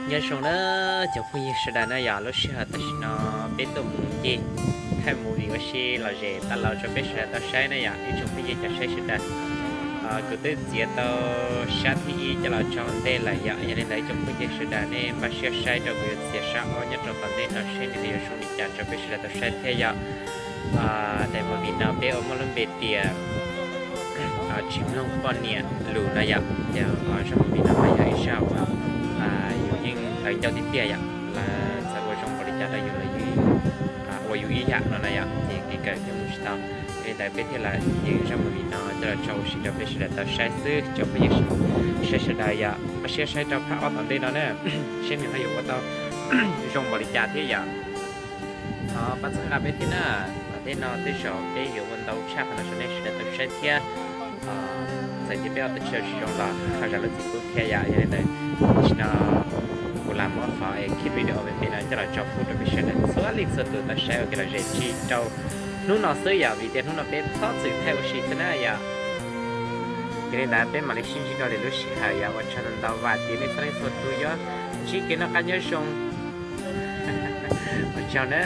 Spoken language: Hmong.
Nyob zoo na cov phooj ywg sawv daws na yom, lub sij hawm tam sim no peb tuaj mus ncig thaij movie ua si lom zem tau los rau peb sawv daws tau saib na yom, ib tsoom phooj ywg cov saib sawv daws. Kuv twb txiav tau sab thib ib coj los tso ntej lawm yom, yog li ntawd ib tsoom phooj ywg sawv daws nej npaj siab saib rau kuv yuav txiav sab ob nyob rau tom ntej no seb nws ho yuav zoo li cas rau peb sawv daws tau saib thiab yom. Daim movie no peb ua muaj lub npe tias tsis mloog poj niam lus no yom. Ces zaj movie no mas yog ib zaj uas yus yeej tawv ncauj tiag tiag yom, lawv txawm ua zoo npaum li cas rau yus los yus ua yus ib yam no na yom, ces kev kawm ces mus tsis tau. Yog li ntawd peb thiaj li yeem zaj movie no coj los tso ua si rau peb sawv daws tau saib xwb. Cov phooj ywg saib sawv daws yom, npaj siab saib rau phab ob tom ntej no na, seb nws ho yuav ua tau zoo npaum li cas thiab yom. Pab txhawb nqa peb thiab na, tom ntej no tej zaum peb yuav ua ntau tshaj qhov no rau nej sawv daws tau saib thiab. Txawm tias peb ua tau tsis zoo los ho zam lub txim pub thiab yom. Yog li ntawd tam sim no kuv lam muab qhov clip video me me no coj los tso pub rau peb sawv daws txhua leej txhua tus tau saib ua kev lom zem tsis rau hnub no xwb yom, vim tias hnub no peb txhob txwm thaij ua si xwb na yom. Yog li ntawd peb mam li sib ntsib dua lwm lub sij hawm yom, ua tsaug ntau ntau, vam tias nej txhua leej txhua tus yuav ntsib kev noj qab nyob zoo. Ua tsaug na.